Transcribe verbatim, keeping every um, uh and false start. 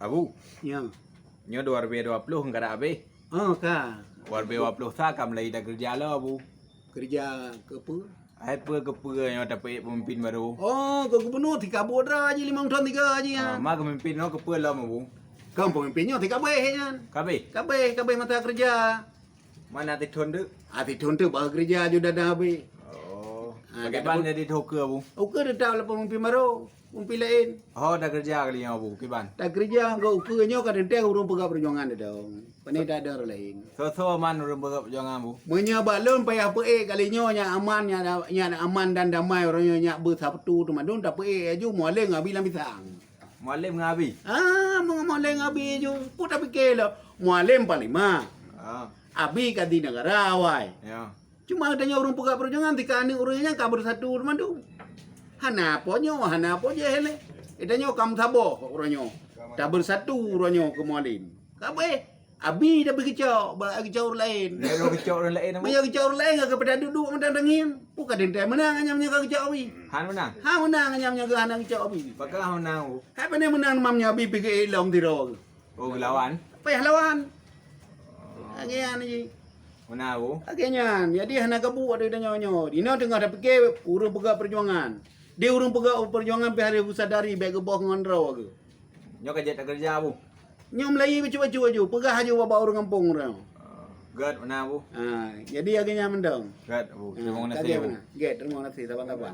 Abu, ya, nyoe dua ribu dua puluh ka habéh. Oh, ka. Dua ribu dua puluh sa ka mulai takeureuja lom, Abu. Keureuja keu peue? Hai peue keu peue nyoe tapeuék peumimpin barô? Oh, keu gubunur tika buet droe jih limong thon tiga jih nyan. Ah, ma keu peumimpin nyoe keu peue lom, Abu? Keu peumimpin nyoe tika béh nyan. Ka béh? Ka béh, ka béh masa keureuja. Mana tithon tu? Ah, tithon tu baru keureuja ju dada habéh. Oh. Ah, kiban jadi thoke, Abu? Oke, tetap lah pemimpin baru, pemimpin lain. Oh, takeureuja kali nyoe, Abu, kiban? Takeureuja keu ukeue nyoe ka teuntèe ureueng peugah peujuangan dong. Pane tak ada orang lain. Soe-soe aman ureueng peugah peujuangan, Abu? Meunyoe bak lôn payah peuék kali nyoe nyak aman, nyak, nyak aman dan damai uroe nyoe nyak beusatu teumandum tapeuék aju Mualem ngon Abi lam pisang. Mualem ngon Abi? Ah, Mualem ngon Abi aju. Peue tapike lom? Mualem panglima. Ah. Abi kadhi negara awai. Ya. Cuma geutanyoe ureueng peugah peujuangan tika aneuk ureueng nyan ka beusatu teumandum. Hana po nyoe, hana po jih lé. Geutanyoe ka meusaboh uroe nyoe. Tabeusatu uroe nyoe keu Mualem. Ka béh, Abi tapi geucok, ba geucok ureueng laén. Nyoe geucok ureueng laén, Abu? Meunyoe geucok ureueng laén, ka geupeudadu duek mantong tangieng. Peue ka teuntèe meunang anyam nyoe ka geucok Abi? Han meunang? Han meunang anyam nyoe hana geucok Abi. Pakon han meunang, Abu? Hai pane meunang mam nyoe Abi pike ilong tiro. Oh, geulawan? Payah lawan. Lagèe nyan jih. Meunan, Abu. Lagèe nyan. Jadi hana kabuet di tanyoe nyoe. Inoe teungoh tapike ureueng peugah peujuangan. Di ureueng peugah peujuangan pih harôh geusadari bèk geuboh ngon droe geuh. Nyoe ka jeuet takeureuja, Abu. Nyoe meulayeue bacut-bacut aju, peugah aju bak ureueng gampông droe. Gèt meunan, Abu. Ha, jadi lagèe nyan mantong. Gèt, Abu. Ha, terima kasih, Abu. Gèt, terima kasih, saban-saban.